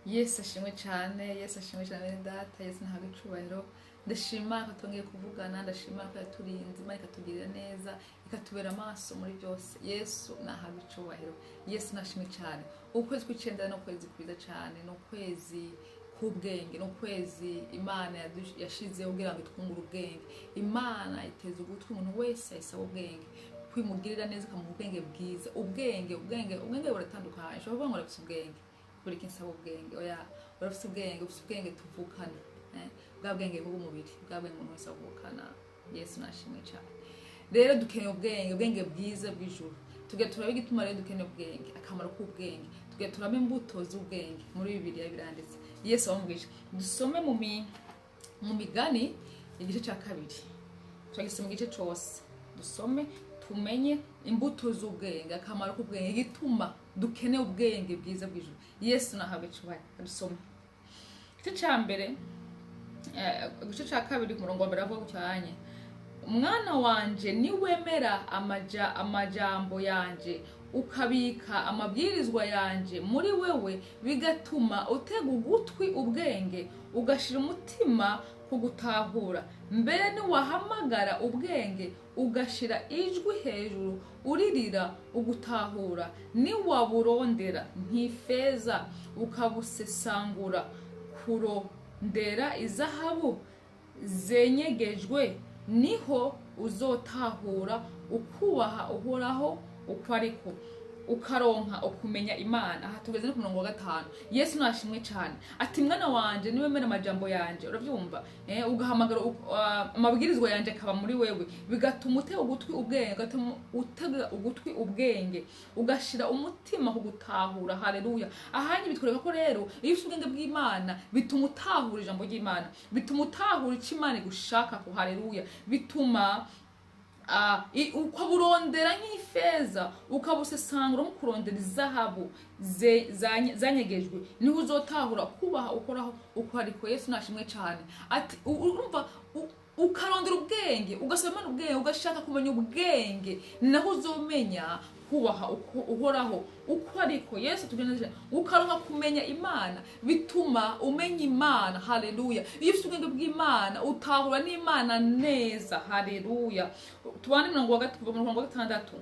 Yesu ashimwe cyane, Yesu ashimwe cyane. Bene data, Yesu ntabwo icubahiro. Ndashima ko twongeye kuvugana, ndashima ko yaturinze, Imana ikatugirira neza, ikatubera amaso muri byose. Yesu nahabwe icubahiro, Yesu nashimwe cyane. Ukwezi kw'icenda ni ukwezi kwiza cyane, ni ukwezi k'ubwenge, ni ukwezi Imana yashizeho kugira ngo itwungure ubwenge. Imana iteza ugutwi umuntu wese ayisaba ubwenge, kwimugirira neza, ikamuha ubwenge bwiza. Ubwenge, ubwenge, ubwenge buratandukanye. Ushobora kuvuga ngo urafise ubwenge, buri kinsaba ubwenge. Oya, urafise ubwenge, ufise ubwenge tuvukana, bwa bwenge bw'umubiri, bwa bwenge umuntu wese avukana. Yesu nashimwe cyane. Rero dukeneye ubwenge, ubwenge bwiza bw'ijuru. Tugiye turaba igituma rero dukeneye ubwenge, akamaro k'ubwenge. Tugiye turaba imbuto z'ubwenge, muri Bibiliya biranditse. Yesu wamubwije. Dusome mu Migani igice cya kabiri, turagisoma igice cose, dusome tumenye imbuto z'ubwenge, akamaro k'ubwenge, igituma dukeneye ubwenge bwiza bw'ijuru. Yesu nahabwe icubahiro. Dusome igice cya mbere, igice cya kabiri, ku murongo wa mbere, avuga cyane: "Umwana wanje, niwemera amajambo yanje, ukabika amabwirizwa yanje muri wewe, bigatuma utega ugutwi ubwenge, ugashira umutima ku gutahura, mbere niwahamagara ubwenge, ugashira ijwi hejuru uririra ugutahura, niwaburondera nk'ifeza, ukabusesangura kurondera izahabu zenyegejwe, niho uzotahura ukubaha Uhoraho uko ariko, ukaronka ukumenya Imana." Aha tugeze no ku murongo wa gatanu. Yesu nashimwe cyane. Ati: "Mwana wanje, niwemera amajambo yanje," urabyumva, ugahamagara amabwirizwa yanje akaba muri wewe, bigatuma utega ugutwi ubwenge, bigatuma utega ugutwi ubwenge, ugashira umutima ku gutahura. Haleluya! Ahanye bitwereka ko rero iyo ufite ubwenge bw'Imana, bituma utahura ijambo ry'Imana, bituma utahura icyo Imana igushaka ko. Haleluya! Bituma ukaburondera nk'ifeza, ukabusesangura nko kurondera izahabu zanyegejwe, niho uzotahura kubaha Uhoraho uko ariko. Yesu nashimwe cyane. Ati urumva, ukarondera ubwenge, ugasaba Imana ubwenge, ugashaka kumenya ubwenge, naho uzomenya kubaha Uhoraho uko ariko. Yesu tugenda neza. Ukaronka kumenya Imana, bituma umenya Imana. Haleluya! Iyo ufite ubwenge bw'Imana, utahura n'Imana neza. Haleluya! Tubane mirongo wa kuva mu murongo wa gatandatu,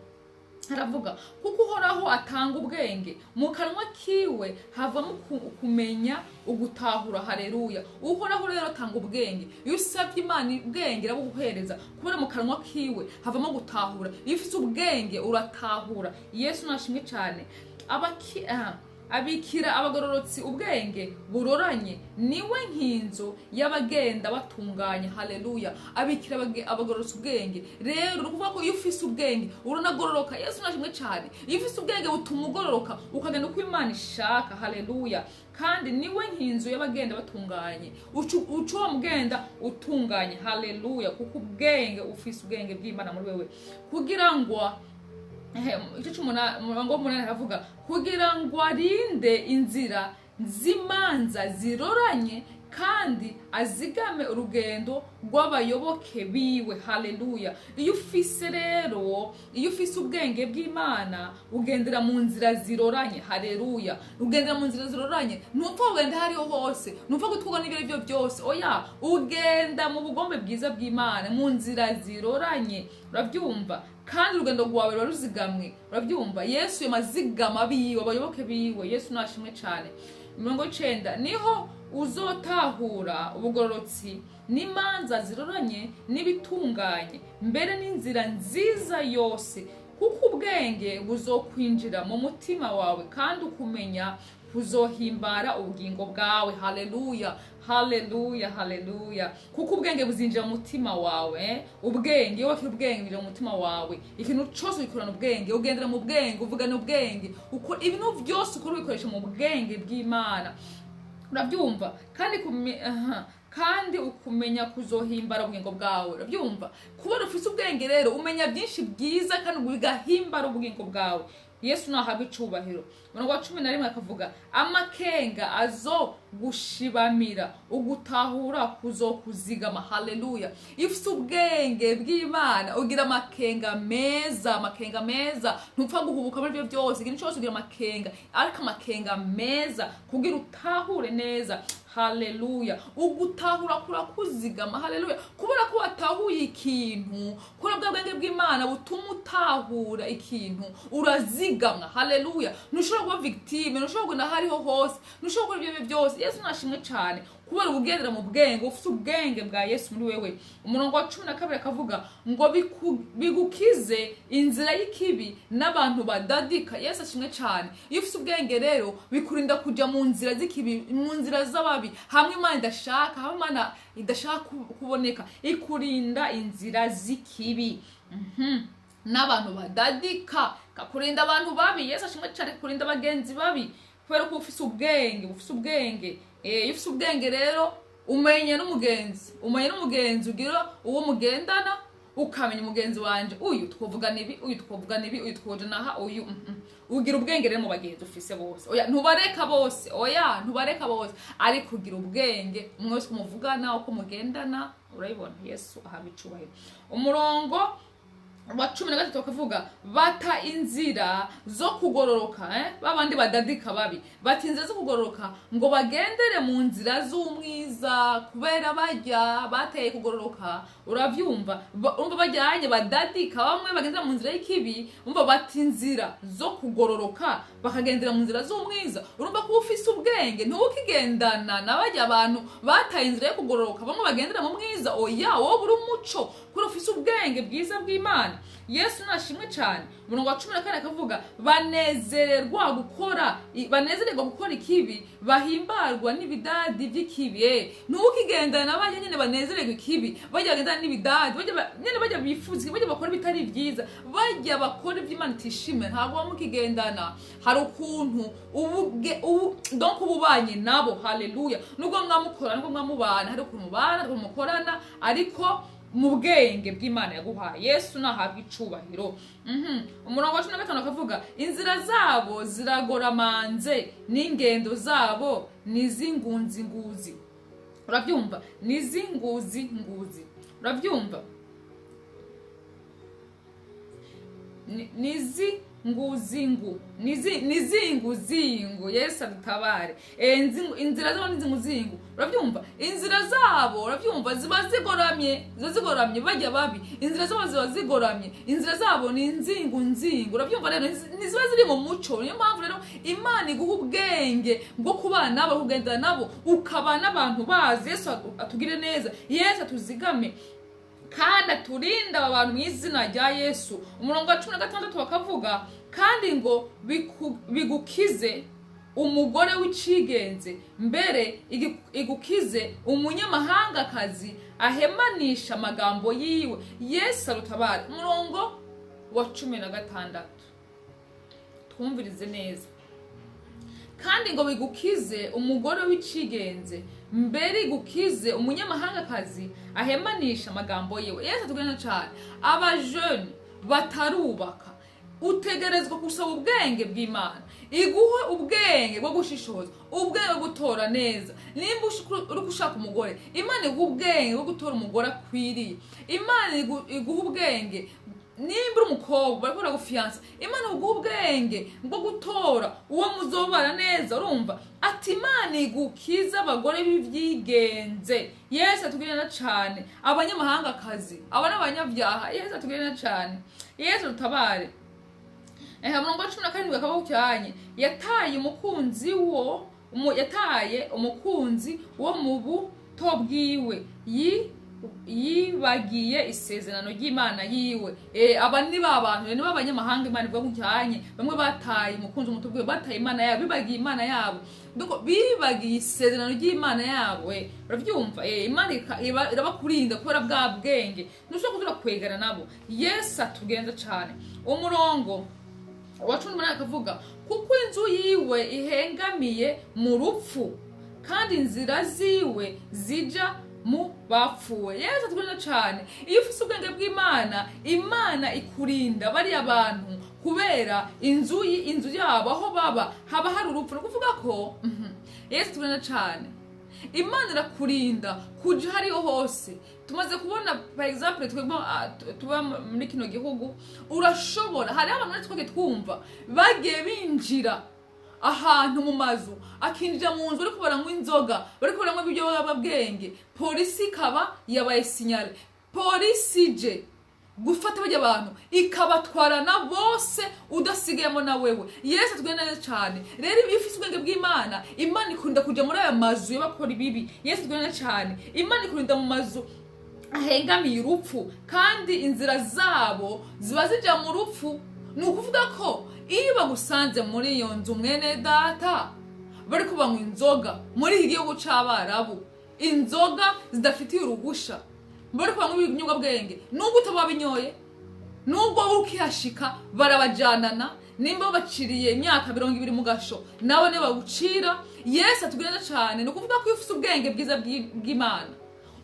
haravuga: "Kuko Uhoraho atanga ubwenge, mu kanwa kiwe havamo kumenya ugutahura." Haleluya! Uhoraho rero atanga ubwenge. Iyo usabye Imana ubwenge, irabuguhereza, kubera mu kanwa kiwe havamo gutahura. Iyo ufite ubwenge, uratahura. Yesu nashimwe cyane. Abikira abagororotsi ubwenge buroranye, niwe nkinzo y'abagenda batunganye. Haleluya! Abikira abagororotsi ubwenge. Rero ni ukuvuga ko iyo ufise ubwenge, uranagororoka. Yesu nashimwe cyane. Iyo ufise ubwenge, butuma ugororoka, ukagenda uko Imana ishaka. Haleluya! Kandi niwe nkinzo y'abagenda batunganye, uca uwo mugenda utunganye. Haleluya! Kuko ubwenge, ufise ubwenge bw'Imana muri wewe. Kugira ngo igice umurongo w'umunani haravuga: "Kugira ngo arinde inzira z'imanza ziroranye, kandi azigame urugendo rw'abayoboke biwe." Haleluya! Iyo ufise rero, iyo ufise ubwenge bw'Imana, ugendera mu nzira ziroranye. Haleluya! Ugendera mu nzira ziroranye, ntupfa kugenda aho ariho hose, ntupfa gutwarwa n'ibyo ari byo byose. Oya, ugenda mu bugombe bwiza bw'Imana, mu nzira ziroranye, urabyumva, kandi urugendo rwawe ruba ruzigamwe, urabyumva. Yesu yamazigama biwe, abayoboke biwe. Yesu nashimwe cyane. 90: "Niho uzotahura ubugororotsi n'imanza ziroranye n'ibitunganye, mbere n'inzira nziza yose, kuko ubwenge buzokwinjira mu mutima wawe, kandi ukumenya kuzohimbara ubugingo bwawe." Haleluya, haleluya, haleluya! Kuko ubwenge buzinjira mu mutima wawe. Ubwenge, iyo wakira ubwenge, binjira mu mutima wawe. Ikintu cyose ugikorana ubwenge, ugendera mu bwenge, uvugana ubwenge, uko ibintu byose ukora ubikoresha mu bwenge bw'Imana, urabyumva. Kandi kandi ukumenya kuzohimbara ubugingo bwawe, urabyumva. Kubera ufite ubwenge rero, umenya byinshi byiza kandi bigahimbara ubugingo bwawe. Yesu nahabwa icubahiro. Umurongo wa 11 akavuga: amakenga azo gushibamira, ugutahura kuzokuzigama. Haleluya! Iyo ufite ubwenge bw'Imana ugira amakenga meza, amakenga meza. Ntupfa guhubuka muri ibyo byose. Ikintu cyose ugira amakenga, ariko amakenga meza kugira utahure neza. Haleluya! Ugutahura kurakuzigama. Haleluya! Kubera ko watahuye ikintu, kubera bwa bwenge bw'Imana butuma utahura ikintu, urazigamwa. Haleluya! Ntushobora kuba victime, ntushobora kugenda aho ariho hose, ntushobora gukora ibyo byose. Yesu nashimwe cyane kubera ubugendera mu bwenge, ufite ubwenge bwa Yesu muri wewe. Umurongo wa 12 akavuga ngo bigukize inzira y'ikibi n'abantu badadika. Yesu ashimwe cyane. Iyo ufite ubwenge rero bikurinda kujya mu nzira z'ikibi, mu nzira z'ababi, hamwe Imana idashaka, hamwe Imana idashaka kuboneka. Ikurinda inzira z'ikibi n'abantu badadika, kakurinda abantu babi. Yesu ashimwe cyane. Kurinda abagenzi babi kubera ko ufise ubwenge, ufise ubwenge. Iyo ufise ubwenge rero umenya n'umugenzi, umenya n'umugenzi ugira uwo mugendana, ukamenya umugenzi wanje uyu twovugana ibi, uyu twovugana ibi, uyu twojana aha, uyu Ugira ubwenge rero mu bagenzi ufise bose. Oya, ntubareka bose, oya, ntubareka bose, ariko ugira ubwenge umwe wese uko muvugana, uko mugendana, urayibona. Yesu ahabwa icubahiro. Umurongo wa 13 bakavuga: bata inzira zo kugororoka, babandi badadika babi bata inzira zo kugororoka ngo bagendere mu nzira z'umwiza. Kubera bajya bateye kugororoka, uravyumva, umva bajyanye badadika bamwe bagendera mu nzira y'ikibi, umva bata inzira zo kugororoka bakagendera mu nzira z'umwiza. Urumva ko ufise ubwenge ntukigendana na bajya abantu bataye inzira yo kugororoka, bamwe bagendera mu mwiza. Oya, wowe uri umuco kuri ufise ubwenge bwiza bw'Imana. Yesu nashimwe cyane. Umurongo wa 14 akavuga: banezererwa gukora ikibi, bahimbarwa n'ibidadi by'ikibi. Ntukigendana na bajya nyine banezererwa ikibi, bajya bagendana n'ibidadi, bajya nyine bajya bifuza, bajya bakora ibitari byiza, bajya bakora iby'Imana itishimira. Ntabwo baba mukigendana. Hari ukuntu ubu donc uba ubanye nabo. Haleluya! Nubwo mwamukora, nubwo mwamubana, hari ukuntu mubana, hari ukuntu mukorana, ariko mu bwenge bw'Imana yaguhaye. Yesu nahabwa icubahiro. Umurongo wa 15 akavuga: inzira zabo ziragoramanze, n'ingendo zabo ni iz'ingunzinguzi. Urabyumva? Ni iz'inguzinguzi. Urabyumva? Ni izinguzingu, ni izinguzingu. Yesu adutabare. Inzira zabo ni izinguzingu. Urabyumva? Inzira zabo, urabyumva, ziba zigoramye, ziba zigoramye. Bajya babi, inzira zabo ziba zigoramye, inzira zabo ni inzingu nzingu. Urabyumva rero, ntiziba ziri mu muco. Niyo mpamvu rero Imana iguha ubwenge bwo kubana nabo, kugendana nabo, ukabana n'abantu bazi. Yesu atugire neza, Yesu atuzigame kandi aturinde aba bantu mu izina rya Yesu. Umurongo wa 16 bakavuga kandi ngo bigukize umugore w'icigenze, mbere igukize umunyamahangakazi ahemanisha amagambo yiwe. Yesu arutabare. Umurongo wa 16, twumvirize neza: kandi ngo bigukize umugore w'icigenze, mbere igukize umunyamahangakazi ahemanisha amagambo yiwe. Yesu atugenda cyane. Abajene batarubaka, utegerezwa gusaba ubwenge bw'Imana iguhe ubwenge bwo gushishoza, ubwenge bwo gutora neza. Nimba uri gushaka umugore, Imana iguha ubwenge bwo gutora umugore akwiriye. Imana iguha ubwenge. Nimba uri umukobwa bariko baragufiyansa, Imana iguha ubwenge bwo gutora uwo muzobana neza. Urumva ati Imana igukiza abagore b'ivyigenze. Yesu atugirira cane. Abanyamahangakazi, aba n'abanyabyaha. Yesu atugirira cane, Yesu dutabare. Umurongo wa 17 akaba cyanye: yataye umukunzi wo yataye umukunzi wo mu buto bwiwe, yibagiye isezerano ry'Imana yiwe. Aba ni ba bantu, ni b'abanyamahanga. Imana ivuga cyanye bamwe bataye umukunzi w'umuto bwiwe, bataye Imana yabo, bibagiye Imana yabo, donc bibagiye isezerano ry'Imana yabo. Urabyumva? Imana irabakurinda kubera bwa bwenge, ntushobora kuza kwegana nabo. Yesu atugenza cane. Umurongo wa 18 akavuga: kuko inzu yiwe ihengamiye mu rupfu, kandi inzira ziwe zija mu bapfuye. Yesu atugenda cane. Iyo ufise ubwenge bw'Imana, Imana ikurinda bariya bantu. Kubera inzu yabo aho baba haba hari urupfu. Ni ukuvuga ko Yesu tubona cyane, Imana irakurinda kuja hariyo hose. Tumaze kubona, par exemple, twebwe tuba muri kino gihugu, urashobora, hariho abantu natwe twagiye twumva bagiye binjira ahantu mu mazu, akinjira mu nzu bariko baranywa inzoga, bariko baranywa ibiyobyabwenge, polisi ikaba yabaye signalé. Polisi ije gufata bajya abantu ikabatwarana bose, udasigayemo na wewe. Yesu tugenda neza cyane. Rero iyo ufite ubwenge bw'Imana, Imana ikunda kuja muri aya mazu y'abakora ibibi. Yesu tugenda neza cyane. Imana ikurinda mu mazu ahengamiye urupfu, kandi inzira zabo ziba zija mu rupfu. Ni ukuvuga ko iyo bagusanze muri iyo nzu, mwene data, bari kubanywa inzoga muri iki gihugu c'Abarabu, inzoga zidafitiye uruhusha, bari kubanywa ibinyobwabwenge, nubwo utaba wabinyoye, nubwo wowe ukihashika, barabajanana. Nimba babaciriye imyaka 20 mu gasho, nawe niyo bagucira. Yesu atugenda cyane. Ni ukuvuga ko iyo ufise ubwenge bwiza bw'Imana,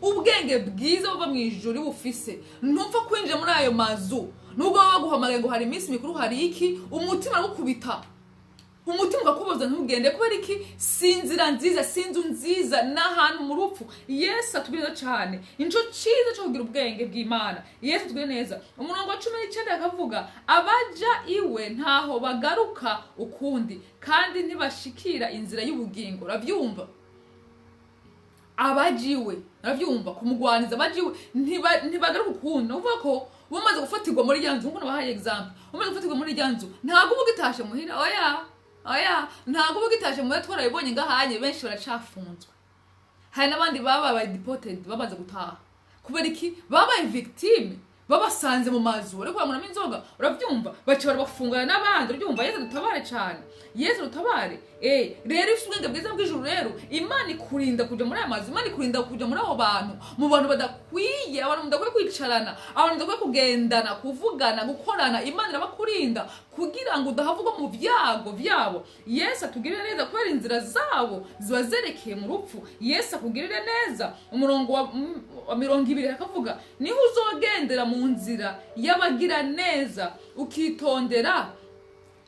ubwenge bwiza buva mu ijuru, iyo bufise, ntupfa kwinjira muri ayo mazu. Nubwo baba baguhamagaye ngo hari iminsi mikuru, hari iki, umutima uragukubita, umutima ukakubuza ntugende. Kubera iki? Si inzira nziza, si inzu nziza, ni ahantu mu rupfu. Yesu atubwira cyane nico cyiza cyo kugira ubwenge bw'Imana. Yesu atubwira neza. Umurongo wa 19 akavuga: "Abaja iwe ntaho bagaruka ukundi, kandi ntibashikira inzira y'ubugingo." Urabyumva? Abajiwe, urabyumva, kumugwaniza, abajiwe ntibagaruka ukundi. Ni ukuvuga ko umaze gufatirwa muri rya nzu, nk'uko nabahaye example, umaze gufatirwa muri rya nzu, ntabwo uba ugitashe muhira. Oya, oya, ntabwo uba ugitashe muhira. Twarabibonye ngahanye, benshi baracafunzwe. Hari n'abandi babaye deported, bamaze gutaha. Kubera iki? Babaye victime, babasanze mu mazu bari kubanywamo inzoga, urabyumva, baca barabafungana n'abandi, urabyumva. Yesu dutabare cyane, Yesu dutabare. Rero ifite ubwenge bwiza bw'ijuru. Rero Imana ikurinda kuja muri aya mazu, Imana ikurinda kuja muri abo bantu, mu bantu badakwiye, abantu mudakwiye kwicarana, abantu mudakwiye kugendana, kuvugana, gukorana. Imana irabakurinda kugira ngo udahavugwa mu byago byabo. Yesu atugirire neza, kubera inzira zabo ziba zerekeye mu rupfu. Yesu akugirire neza. Umurongo wa 20 akavuga: "Niho uzogendera mu nzira y'abagira neza, ukitondera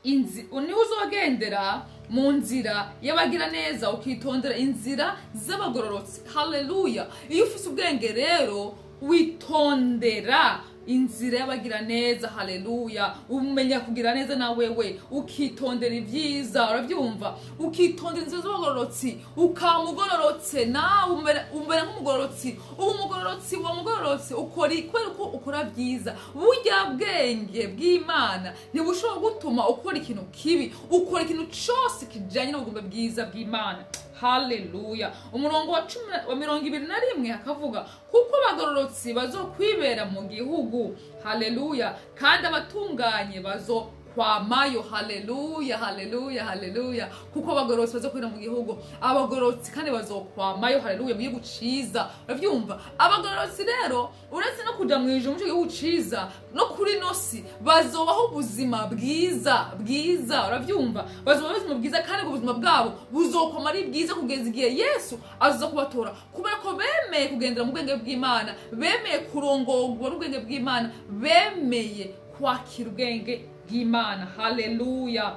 niho uzogendera mu nzira y'abagira neza, ukitondera inzira z'abagororotsi." Haleluya! Iyo ufite ubwenge rero, witondera inzira y'abagira neza. Haleluya! Umenya kugira neza na wewe, ukitondera ibyiza, urabyumva, ukitondera inzira z'abagororotsi, ukamugororotse nawe, umera nk'umugororotsi, uba umugororotsi, uba umugororotsi, ukora kubera ko ukora byiza. Burya bwenge bw'Imana ntibushobora gutuma ukora ikintu kibi, ukora ikintu cyose kijyanye n'ubugombe bwiza bw'Imana. Haleluya! Umurongo wa 21 akavuga: "Kuko abagororotsi bazokwibera mu gihugu." Haleluya! "Kandi abatunganye bazokwamayo." Haleluya, haleluya, haleluya! Kuko abagororotsi bazokwibera mu gihugu, abagororotsi kandi bazokwamayo. Haleluya! Mu gihugu ciza, urabyumva. Abagororotsi rero, uretse no kuja mu ijuru, mu gihugu ciza, no kuri nosi bazobaho ubuzima bwiza bwiza, urabyumva. Bazobaho ubuzima bwiza, kandi ubwo buzima bwabo buzokoma ari bwiza kugeza igihe Yesu azoza kubatora, kubera ko bemeye kugendera mu bwenge bw'Imana, bemeye kurongorwa n'ubwenge bw'Imana, bemeye kwakira ubwenge bw'Imana. Haleluya!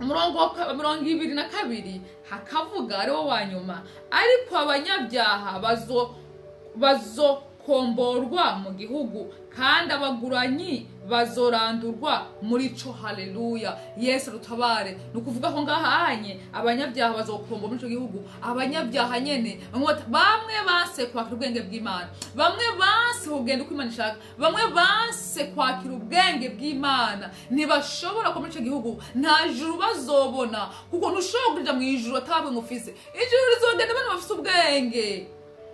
Umurongo wa 22 hakavuga, ariwo wa nyuma: "Ariko abanyabyaha bazokomborwa mu gihugu, kandi abaguranyi bazorandurwa muri co." Haleluya! Yesu rutabare. Ni ukuvuga ko ngahanye abanyabyaha bazokomborwa muri ico gihugu. Abanyabyaha nyene bamwe banse kwakira ubwenge bw'Imana, bamwe banse kugenda uko Imana ishaka, bamwe banse kwakira ubwenge bw'Imana, ntibashobora kuba muri ico gihugu. Nta juru bazobona, kuko ntushobora kuja mu ijuru atabwe ufise. Ijuru rizogenda abantu bafise ubwenge.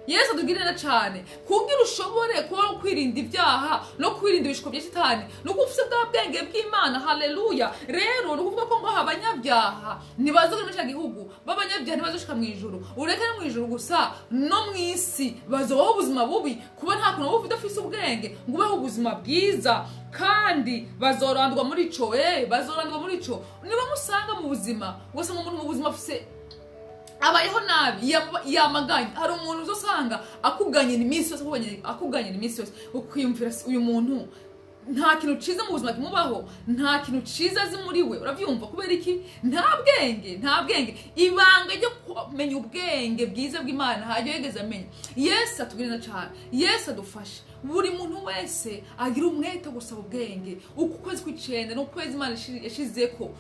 Yesu atugirira cyane. Kugira ushobore kuba kwirinda ibyaha no kwirinda ibishuko bya shitani, ni uko ufise bwa bwenge bw'Imana. Haleluya! Rero ni ukuvuga ko ngo abanyabyaha ntibaza muri cya gihugu, b'abanyabyaha ntibazoshika mu ijuru. Ureke no mu ijuru gusa, no mu isi bazobaho ubuzima bubi, kuba nta kuntu wowe udafise ubwenge ngo ubeho ubuzima bwiza. Kandi bazorandwa muri ico, bazorandwa muri ico. Niba musanga mu buzima, ugasanga umuntu mu buzima afise, abayeho nabi, yamaganye, hari umuntu uzosanga akuganyira iminsi yose, akuganyira iminsi yose, ukwiyumvira: "Si uyu muntu Nta kintu ciza mu buzima kimubaho, nta kintu ciza azi muri we. Uravyumva? Kubera iki? Nta bwenge, nta bwenge. Ibanga ryo kumenya ubwenge bwiza bw'Imana ntaryo yigeze amenya. Yesu atugire neza cane, Yesu adufashe. Buri muntu wese agira umwete wo gusaba ubwenge. Uku kwezi kw'icenda ni ukwezi Imana yashizeko,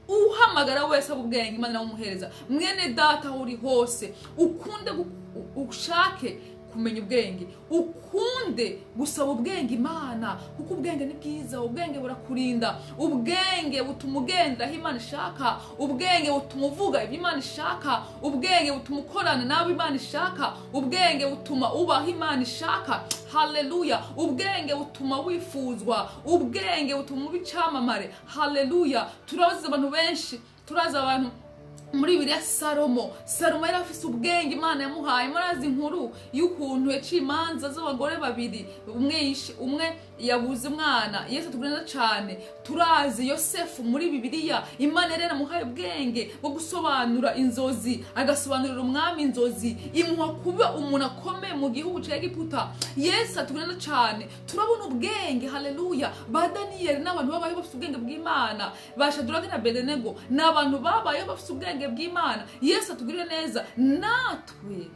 uhamagara wese aba ubwenge, Imana iramuhereza. Mwene Data, aho uri hose, ukunde ushake kumenya ubwenge, ukunde gusaba ubwenge Imana, kuko ubwenge ni bwiza. Ubwenge burakurinda, ubwenge butuma ugendera aho Imana ishaka, ubwenge butuma uvuga ibyo Imana ishaka, ubwenge butuma ukorana n'abo Imana ishaka, ubwenge butuma ubaho Imana ishaka. Haleluya! Ubwenge butuma wifuzwa, ubwenge butuma uba icyamamare. Haleluya! Turazi abantu benshi, turazi abantu muri Bibiliya. Salomo, Salomo yari afise ubwenge Imana yamuhaye. Murazi inkuru y'ukuntu yaciye imanza z'abagore babiri, umwe yishe umwe, yabuze umwana. Yesu tugure neza cane. Turazi Yosefu muri Bibiliya, Imana yari yaramuhaye ubwenge bwo gusobanura inzozi, agasobanurira umwami inzozi, imuha kuba umuntu akomeye mu gihugu ca Egiputa. Yesu atugure neza cane. Turabona ubwenge. Haleluya! Ba Daniyeli n'abantu babayeho bafite ubwenge bw'Imana, ba Shaduraki na Abedenego ni abantu babayeho bafite ubwenge bw'Imana. Yesu atugirire neza. Natwe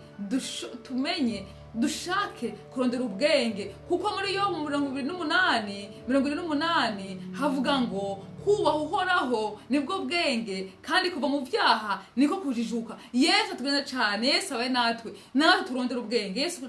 tumenye, dushake kurondera ubwenge, kuko muri Yobu 28, 28 havuga ngo kubaha Uhoraho nibwo bwenge, kandi kuva mu byaha niko kujijuka. Yesu atugenda cyane, Yesu abe natwe, natwe turondera ubwenge. Yesu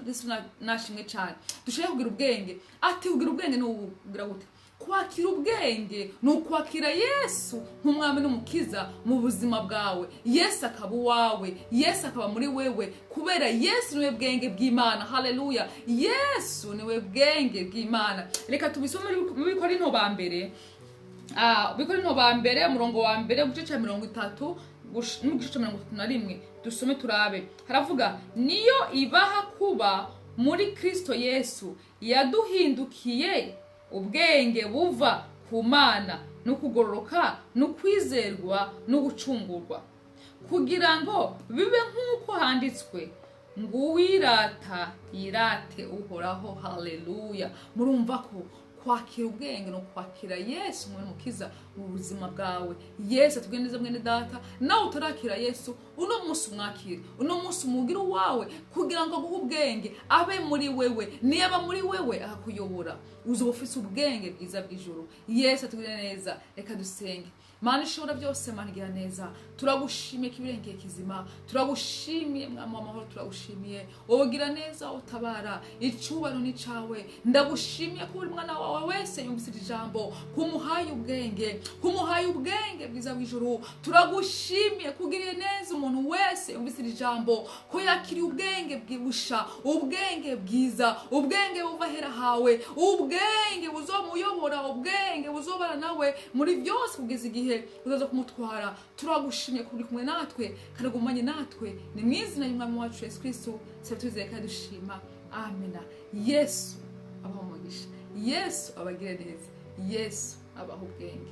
nashimwe cyane. Dushake kugira ubwenge. Ati kugira ubwenge ni ukugira gute? Kwakira ubwenge ni ukwakira Yesu nk'umwami n'umukiza mu buzima bwawe, Yesu akaba uwawe, Yesu akaba muri wewe, kubera Yesu niwe bwenge bw'Imana. Haleluya! Yesu niwe bwenge bw'Imana. Reka tubisome muri Bikorinto ba mbere, Bikorinto ba mbere, umurongo wa mbere, igice cya 30 n'igice cya 31. Dusome turabe. Haravuga: niyo ibaha kuba muri Kristo Yesu, yaduhindukiye ubwenge buva ku Mana, no kugororoka, no kwizerwa, no gucungurwa, kugira ngo bibe nk'uko handitswe ngo uwirata yirate Uhoraho. Haleluya! Murumva ko kwakira ubwenge no kwakira Yesu umwami mukiza mu buzima bwawe. Yesu atubwiye neza. Mwene Data, nawe utarakira Yesu, uno munsi umwakire, uno munsi umugire uwawe, kugira ngo aguhe ubwenge, abe muri wewe. Niyaba muri wewe akakuyobora, uzoba ufise ubwenge bwiza bw'ijuru. Yesu atubwire neza. Reka dusenge. Mana ishobora byose, Mana igira neza, turagushimiye ko ibirengeye kizima. Turagushimiye, Mwami w'amahoro, turagushimiye wowe ugira neza, utabara. Icubahiro ni cawe. Ndagushimiye ko buri mwana wawe wese yumvise iri jambo, kumuhaye ubwenge, kumuhaye ubwenge bwiza bw'ijuru. Turagushimiye kugiriye neza umuntu wese yumvise iri jambo, ko yakiriye ubwenge bwibusha, ubwenge bwiza, ubwenge buva ahera hawe, ubwenge buzomuyobora, ubwenge buzobana nawe muri byose kugeza igihe uzaza kumutwara. Turagushimiye ko uri kumwe natwe kandi ugumanye natwe. Ni mu izina ry'Umwami wacu Yesu Kristo twizeye kandi dushima. Amena. Yesu abaha umugisha, Yesu abagire neza, Yesu abaha ubwenge.